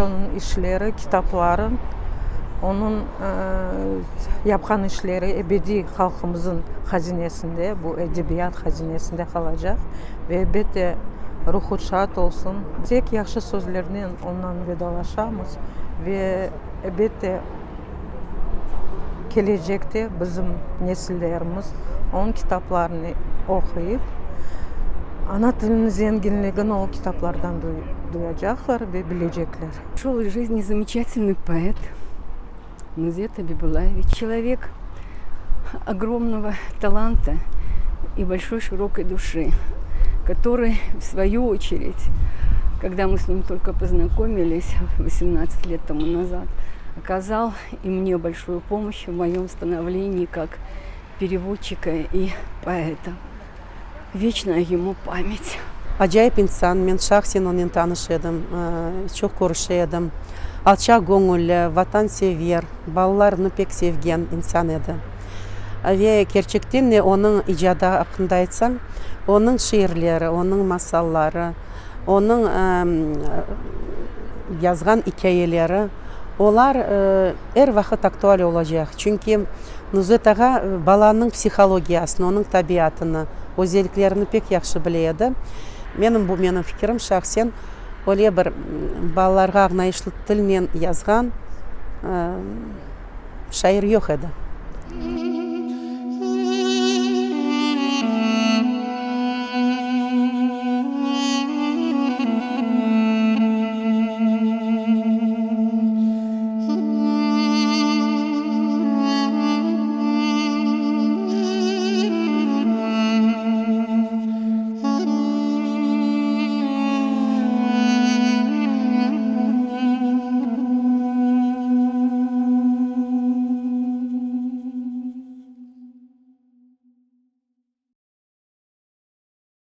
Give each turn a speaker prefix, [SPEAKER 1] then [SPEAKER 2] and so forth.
[SPEAKER 1] onıñ işleri, kitapları, onıñ yapqan işleri ebediy halqımızıñ hazinesinde, bu edebiyat hazinesinde qalacaq. Ve elbette, ruhu şad olsun. Tek yahşı sözlernen ondan vedalaşamız ve, elbette, kelecekte bizim nesillerimiz onıñ kitaplarını oquyıp, ana tiliniñ zenginligini o kitaplardan duyacaqlar ve bilecekler.
[SPEAKER 2] Uşel iz жизни замечательный поэт Nuzet Abibullayeviç. Человек огромного таланта и большой широкой души, который, в свою очередь, когда мы с ним только познакомились 18 лет тому назад, оказал и мне большую помощь в моем становлении как переводчика и поэта. Вечная ему память.
[SPEAKER 3] Acayip insan, men şahsen onen tanış edim, çoq körüşe edim. Alçaq göñülli, vatansever, balalarını pek sevgen insan edi. Ve kerçekten de onıñ icadı aqqında aytsam, onıñ şiirleri, onıñ masalları, onıñ yazğan ikâyeleri, olar er vaqıt aktual olacaq. Çünki Nuzet ağa balanıñ psihologiyasını, onıñ tabiatını, özelliklerini pek yahşı bile edi. Menim, bu menim fikirim, şahsen öyle bir balalarğa añlayışlı tilnen yazğan şair yoq edi.